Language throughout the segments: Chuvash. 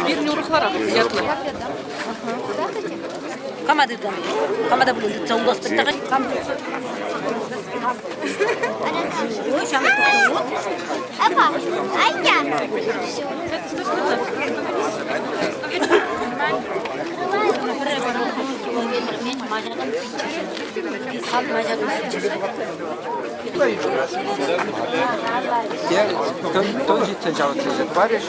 Пирӗн урӑхларах ятлӑ. Кама тытӑн? Кама та пулин тытса улас пӗттӗр. Кам? Ой, ҫамрӑк Апа, а я? Тон ҫитсен ҫавӑтса парӗҫ,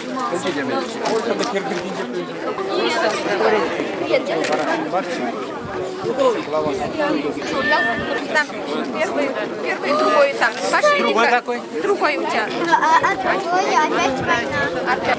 Там первый, первый, другой этап. Пошли, Другой Ника. какой? Другой у тебя. А другой опять война. Опять.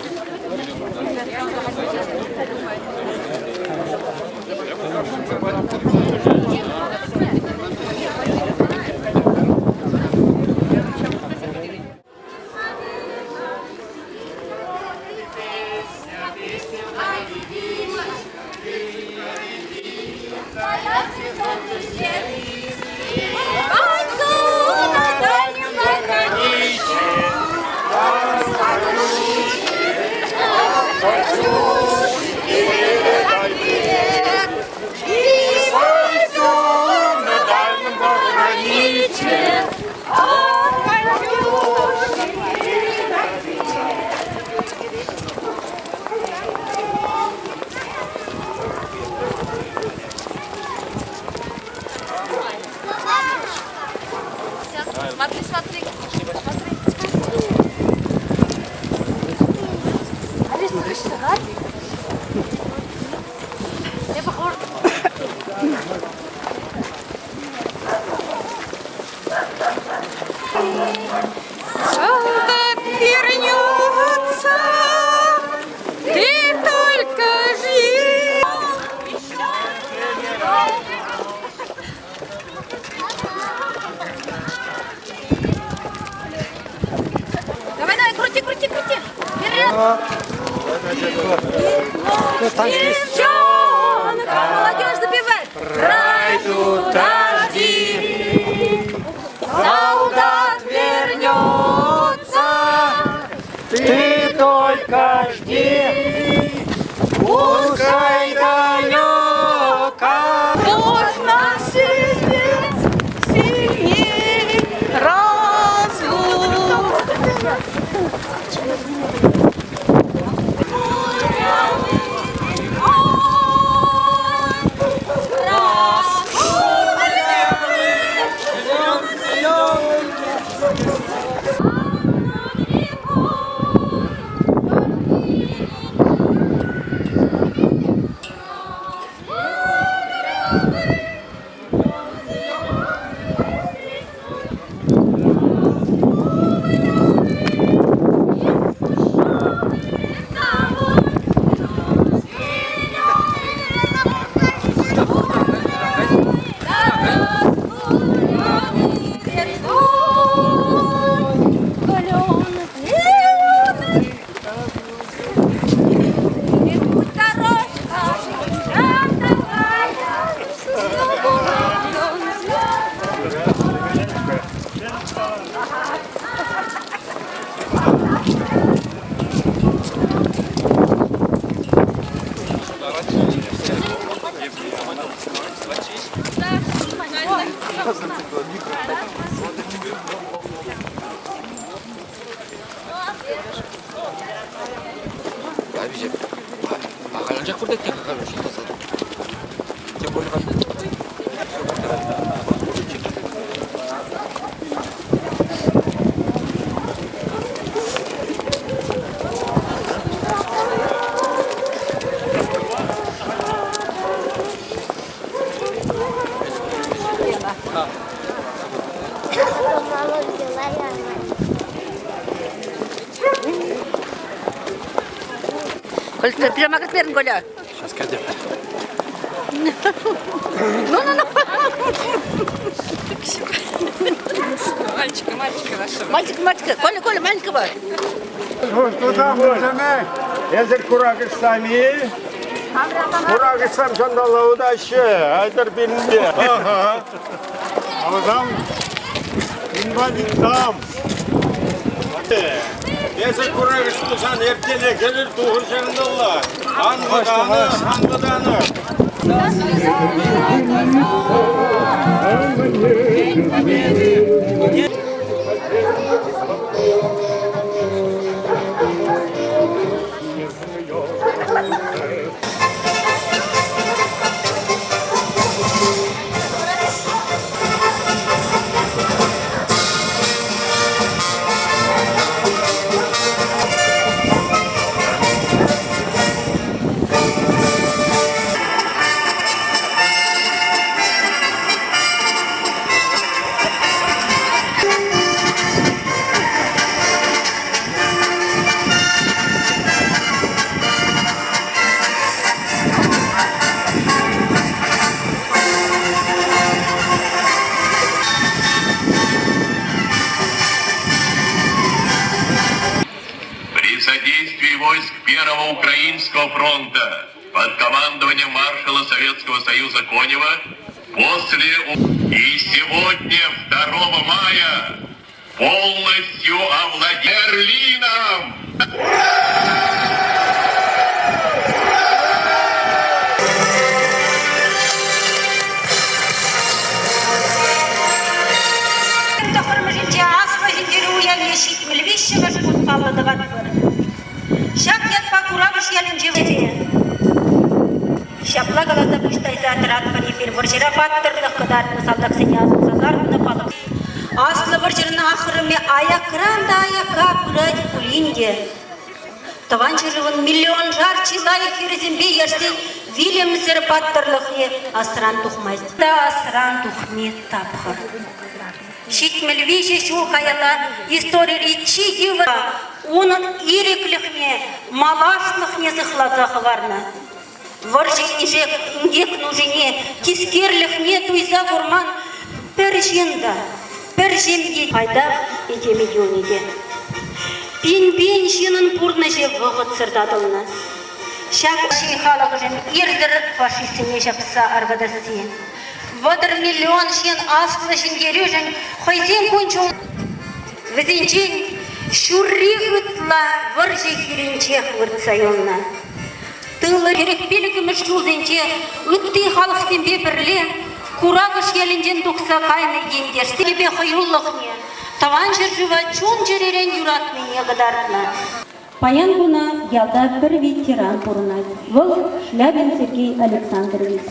Смотри, смотри. Солдат вернется, ты только жди. Давай, давай, крути, крути, крути. Вперед. Девчонка, молодежь запевает. Пройдут дожди, солдат вернется, Ты только жди, пускай далеко. Можно сидеть сильней разлук. Анчах выртать те хороший таса. Тем более Мама взяла и она. Коля, пижама кӗтмерӗн, Коля. Сейчас катя. Ну-ну-ну. Мальчика, мальчика нашего. Мальчик, мальчика. Коля, Коля, маленького. Эсир куракӑшсам-и? Куракӑшсам ҫанталла утаҫҫӗ. Айтӑр пирӗнпе. Ага. А там инвалид там. Эсир куракӑш пулсан эртеле кӗрӗр тухӑр ҫакӑнталла. Ан вӑтанӑр, ан вӑтанӑр. При содействии войск Первого Украинского фронта под командованием маршала Советского Союза Конева после и сегодня, 2 мая, полностью овладел Берлином! Тӑххӑрмӗшӗнче Аслӑ Ҫӗнтерӳ уявне 73-мӗш хут паллӑ тӑватпӑр. Ҫак ятпа Куравӑш ялӗнче Ҫапла каласа пуҫ тайса тӑратпӑр эпир вӑрҫӑра паттӑрлӑх кӑтартнӑ салтаксене асӑнса лартнӑ палӑк. Аслӑ вӑрҫӑран ахрӑмӗ аякран та аякка пырать пулин те Тӑван ҫӗршывӑн миллионшар чи лайӑх хӗрӗсемпе яшсен вилӗмсӗр паттӑрлӑхне асран тухмасть. Та асран тухми тапхӑр. 73 ҫул каялла историри чи йывӑр унӑн ирӗклӗхне, малашлӑхне сыхласа хӑварнӑ. Вӑрҫӑ инкек нушине, тискерлӗхне туйса курман пӗр ҫын та, пӗр ҫемье пайтах этеме юлнӑ те. Пин-пин ҫыннӑн пурнӑҫӗ вӑхӑтсӑр татӑлнӑ. Ҫак ҫын халӑхшӑн ирсӗр фашистсене ҫапса аркатасси. 30 миллион ҫын Аслӑ Ҫӗнтерӳшӗн хӑйсен кун-ҫул вӗсенчен ҫурри ытла вӑрҫӑ хирӗнчех выртса юлнӑ. Тылӑ 45-мӗш ҫулсенче ытти халӑхсемпе пӗрле Куракӑш ялӗнчен тухса кайнӑ ентешсемпе хӑюлӑхне, Тӑван ҫӗршыва чун-чӗререн юратнине кӑтартнӑ. Паян куна ялта пӗр ветеран пурӑнать. Вӑл Шлябин Сергей Александрович.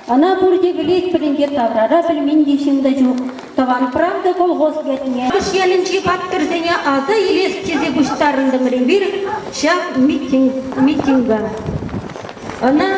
Ӑна пурте пӗлетпӗр ӗнтӗ, таврара пӗлмен те ҫын та ҫук. Тӑван «Правда» колхоз ятне Чӑваш ялӗнчи паттӑрсене аса илес тесе пуҫтарӑнтӑмӑр эпир ҫак митинга. Ӑна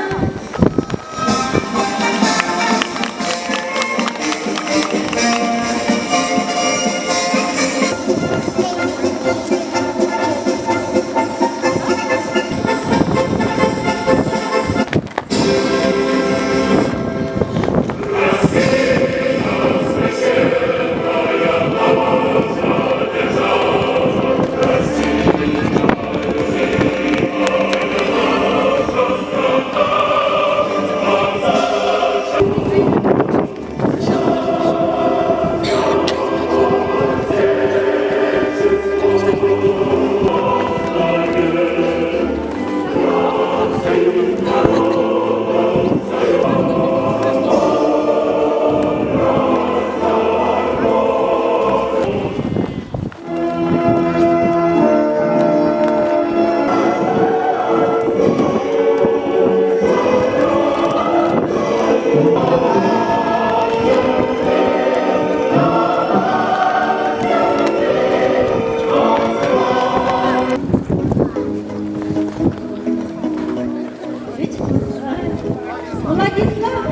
Владислав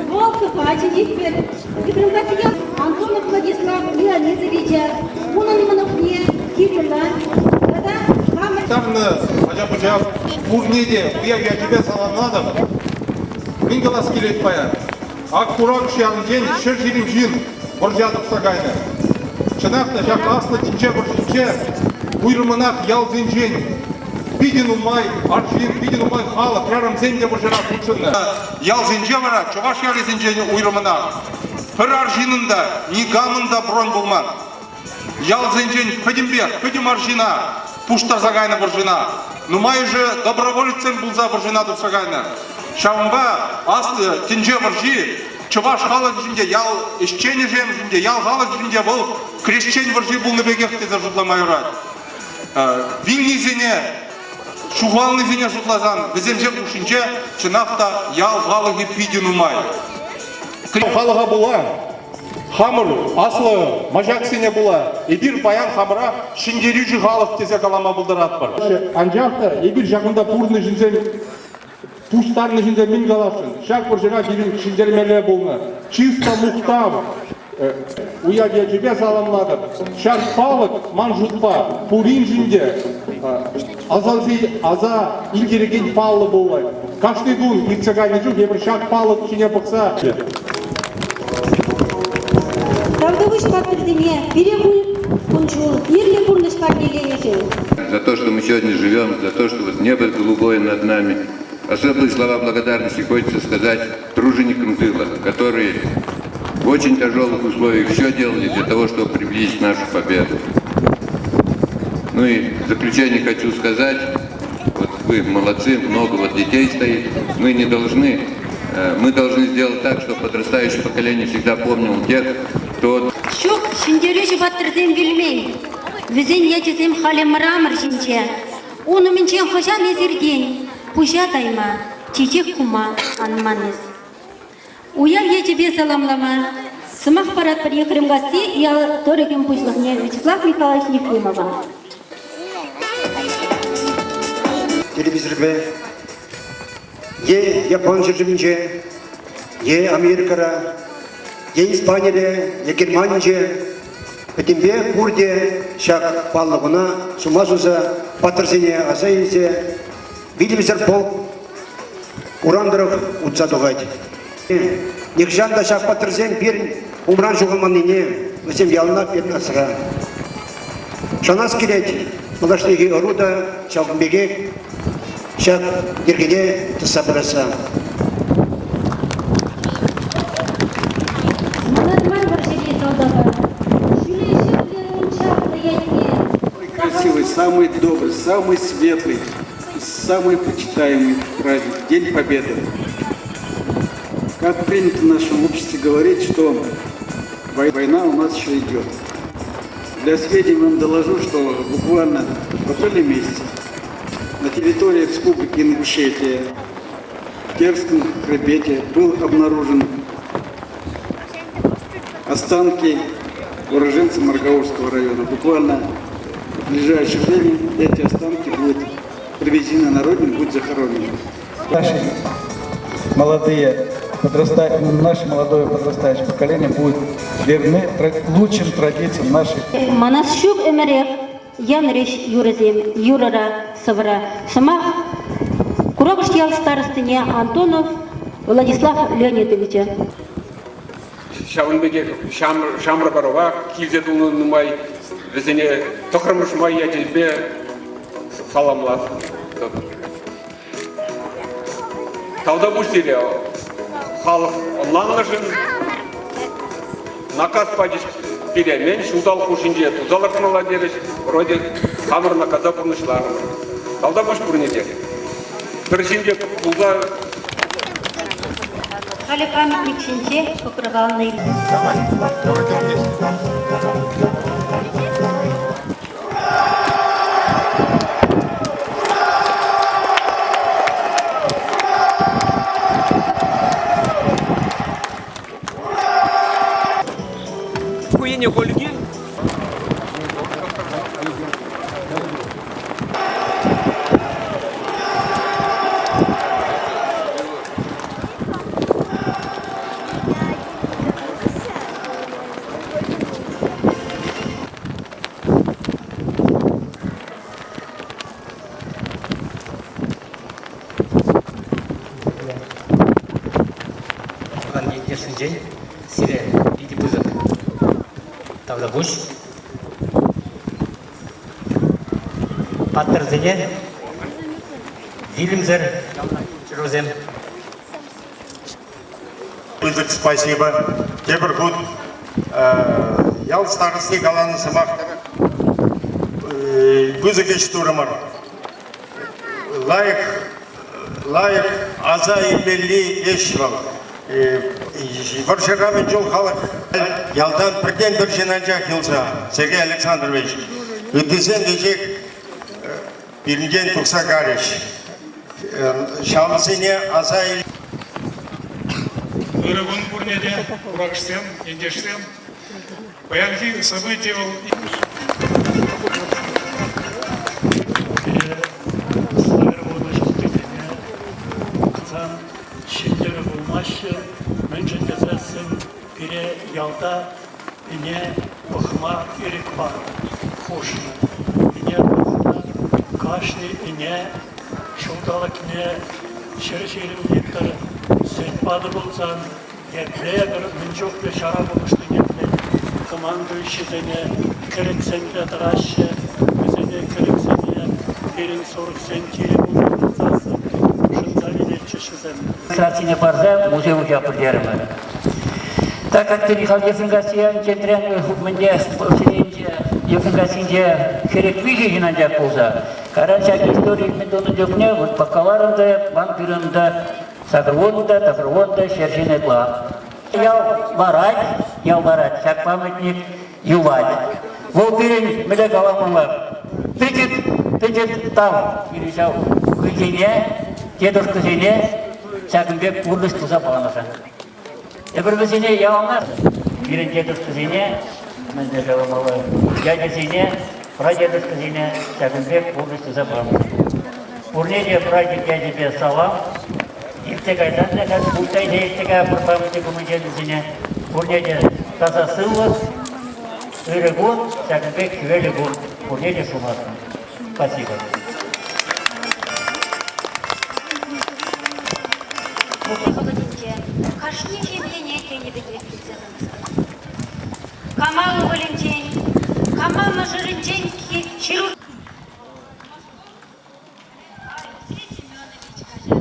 Волкова чӗнетпӗр. Ехремкассине Антонов Владислав Леонидовича, унӑн мӑнукне Кирилла тата хамӑр... Пуҫтарнӑ ача-пӑча пурне те уяв ячӗпе саламлатӑп. Мӗн калас килет паян? Ак Куракӑш ялӗнчен 120 ҫын вӑрҫа тухса кайнӑ. Чӑнах та ҫак аслӑ тӗнче вӑрҫинче уйрӑммӑнах ялсенчен питӗ нумай арҫын, питӗ нумай халӑх, хӗрарӑмсем те вӑрҫӑра хутшӑннӑ. Ялсенче вара чӑваш ялӗсенчен уйрӑммӑнах пӗр арҫынӑн та, никамӑн та бронь пулман. Ялсенчен пӗтӗмпех, пӗтӗм арҫына пуҫтарса кайнӑ вӑрҫӑна. Нумайӑшӗ доброволецсем пулса вӑрҫӑна тухса кайнӑ. Ҫавӑнпа аслӑ тӗнче вӑрҫи чӑваш халӑхӗшӗн те, ял ӗҫченӗсемшӗн те, ял халӑхӗшӗн те вӑл хресчен вӑрҫи пулнӑ пекех тесе шутлама юрать. Вилнисене, ҫухалнисене шутласан, вӗсемсем хушшинче чӑнах та ял халӑхӗ питӗ нумай. Халӑха пула хамӑр аслӑ маҫаксене пула эпир паян хамӑра ҫӗнтерӳҫӗ халӑх тесе калама пултаратпӑр. Анчах та эпир ҫакӑнта пурӑннӑ ҫынсем пуҫтарнӑ ҫынсем мӗн каласшӑн? Ҫак вӑрҫӑра пирӗн ҫӗнтермелле пулнӑ. Чыс та мухтав уяв ячӗпе саламлатӑп. Ҫак палӑк, ман шутпа, пуриншӗн те аса илтерекен паллӑ пулать. Кашни кун иртсе кайнӑ чух эпир ҫак палӑк ҫине пӑхса Тавтапуҫ паттӑрсене пире кун-ҫул мирлӗ пурнӑҫ парнеленӗшӗн. За то, что мы сегодня живем, за то, что вот небо голубое над нами. Особые слова благодарности хочется сказать труженикам тыла, которые в очень тяжелых условиях все делали для того, чтобы приблизить нашу победу. Ну и в заключение хочу сказать, вот вы молодцы, много вот детей стоит, мы не должны, мы должны сделать так, чтобы подрастающее поколение всегда помнило тех, кто... Ҫук, ҫӗнтерӳҫӗ паттӑрсем вилмен. Вӗсен ячӗсем халӗ мрамор ҫинче. Ун умӗнчен хӑҫан эсиртен пуҫа тайма, чечек хума анман эс. Уяв ячӗпе саламлама сӑмах паратпӑр Ехремкасси ял тӑрӑхӗн пуҫлӑхне Вячеслав Михайлович Ефимова. Телевизорпе е Япон ҫӗршывӗнче, е Америкӑра, е Испанире, е Германинче пӗтӗмпе пурте ҫак паллӑ куна сума суса паттӑрсене аса илсе вилӗмсӗр полк урам тӑрӑх утса тухать. Нихӑҫан та ҫак паттӑрсем пирӗн умран ҫухалманнине вӗсем яланах пирӗн асра. Шанас килет, малашнехи ӑру та ҫавӑн пекех ҫак йӗркене тӑсса пырасса. Манар мар вӑрҫӑри салтака, ҫӳле ҫӗклӗр ун чаплӑ ятне. Красивый, самый добрый, самый светлый, самый почитаемый праздник – День Победы. Как принято в нашем обществе говорить, что война у нас еще идет. Для сведения вам доложу, что буквально в апреле месяце на территории Республики Ингушетия в Терском хребете был обнаружен останки уроженца Маргаурского района. Буквально в ближайшее время эти останки будут привезены на родину, будут захоронены. Наши молодые подраста... наше молодое подрастающее поколение будет верны лучшим традициям наших. Манас ҫук ӗмӗрех янрӗҫ юрӑсем, юрӑра, сӑвӑра. Сӑмах Куракӑш ял старостине Антонов Владислав Леонидовича. Ҫавӑн пекех ҫамрӑк ӑрӑва килсе тунӑ нумай вӗсене тӑххӑрмӗш май ячӗпе саламлас. Тавтапуҫ сире халӑх ӑнланнӑшӑн. Наказ пачӗҫ пире мӗн ҫулталӑк хушшинче туса лартмалла терӗҫ. Вроде хамӑр наказа пурнӑҫларӑмӑр. Тавтапуҫ пурне те. Пӗр ҫын пек пулса Халӗ памятник ҫинче покрывалнӑ. Давай, давай, давай. Ку енне Ольги. йышӗнчен сире питӗ пысӑк тавтапуҫ. Паттӑрсене вилӗмсӗр ҫырусем. Пысӑк спасибо. Тепӗр хут ял старости каланӑ сӑмах пысӑк ӗҫ турӑмӑр. Лайӑх, лайӑх аса илмелли ӗҫ вӑл. Вӑрҫӑра мӗн чул халӑх ялтан пӗртен-пӗр ҫын анчах юлса, Сергей Александрович. Ыттисем веҫех пирӗнтен тухса карӗҫ. Ҫавсене аса ил. Ырӑ кун пурне те, куракшсем, ентешсем. Паянхи событи вӑл Сан ҫӗнтерӳ пулмаҫҫӗ, мӗншӗн тесессӗн пире ялта ӗне пӑхма ирӗк панӑ, хушнӑ. Ӗне пӑхнӑ, кашни ӗне ҫулталӑкне 120 литр сӗт панӑ пулсан епле пӗр мӗн чухлӗ ҫара пулӑшнине пӗлет. Командующисене кӗрӗксемпе тӑраҫҫӗ, вӗсене кӗрӗксене пирӗн сурӑхсен тирӗ пулса пулсассӑн шӑнса вилетчӗҫ вӗсем. Администрацине парса музей уҫа пӗлтерӗмӗр. Так как Михаил Ефремкасси ялӗнче мӗнде поселенинче Ефремкассинче 43 ҫын анчах пулса, кайран ҫак истори мӗн тунӑ чухне вот покаларӑм та, ман пирӗн та 80 та, 90 та, 100 ҫын ытла. Ял ларать, ял ларать, ҫак памятник юлать. Вӑл пирӗн, мӗнле каламалла, пӗчӗк, пӗчӗк тав пирӗн ҫав хӑйсене, дедушкӑсене ҫакӑн пек пурнӑҫ туса панӑшӑн. Эпир вӗсене яланах пирӗн дедушкӑсене, мӗнле каламалла, дядьӑсене, прадедушкӑсене ҫакӑн пек пурнӑҫ туса панӑ. Пурне те праздник ячӗпе салам. Иртсе кайсан та халь пулса иртсе кайӑпӑр памятник умӗнче вӗсене. Пурне те таса сывлӑх, ырӑ кун, ҫакӑн пек хӗвеллӗ кун пурне те сунатӑп. Спасибо. Вӑхӑтӗнче кашни ҫемьене тенӗ пекех килсе тӑнӑ. Кама ывӑлӗнчен, кама мӑшӑрӗнчен ҫыру Алексей Семенович каҫарӗ.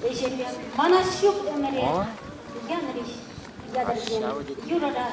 Ӗҫӗпе манас ҫук ӗмӗре янрӗҫ ятӑрсем юрӑра.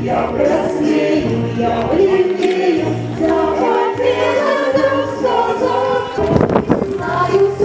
Я краснею, я бледнею, захотела вдруг сказать. Знаю,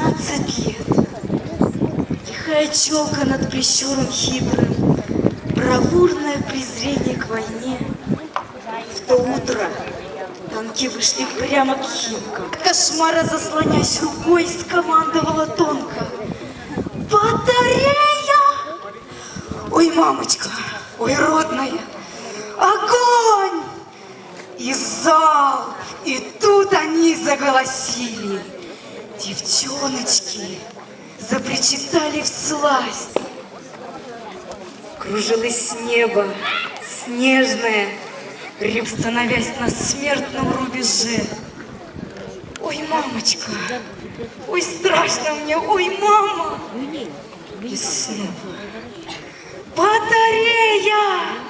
15 лет. Лихая челка над прищуром хитрым, Бравурное презрение к войне. В то утро танки вышли прямо к Химкам. Кошмара, заслонясь рукой, скомандовала тонко. Батарея! Ой, мамочка, ой, родная, огонь! И залп, и тут они заголосили. Девчоночки запричитали всласть. Кружилось небо, снежное, рыб становясь на смертном рубеже. Ой, мамочка, ой, страшно мне, ой, мама. И снова батарея!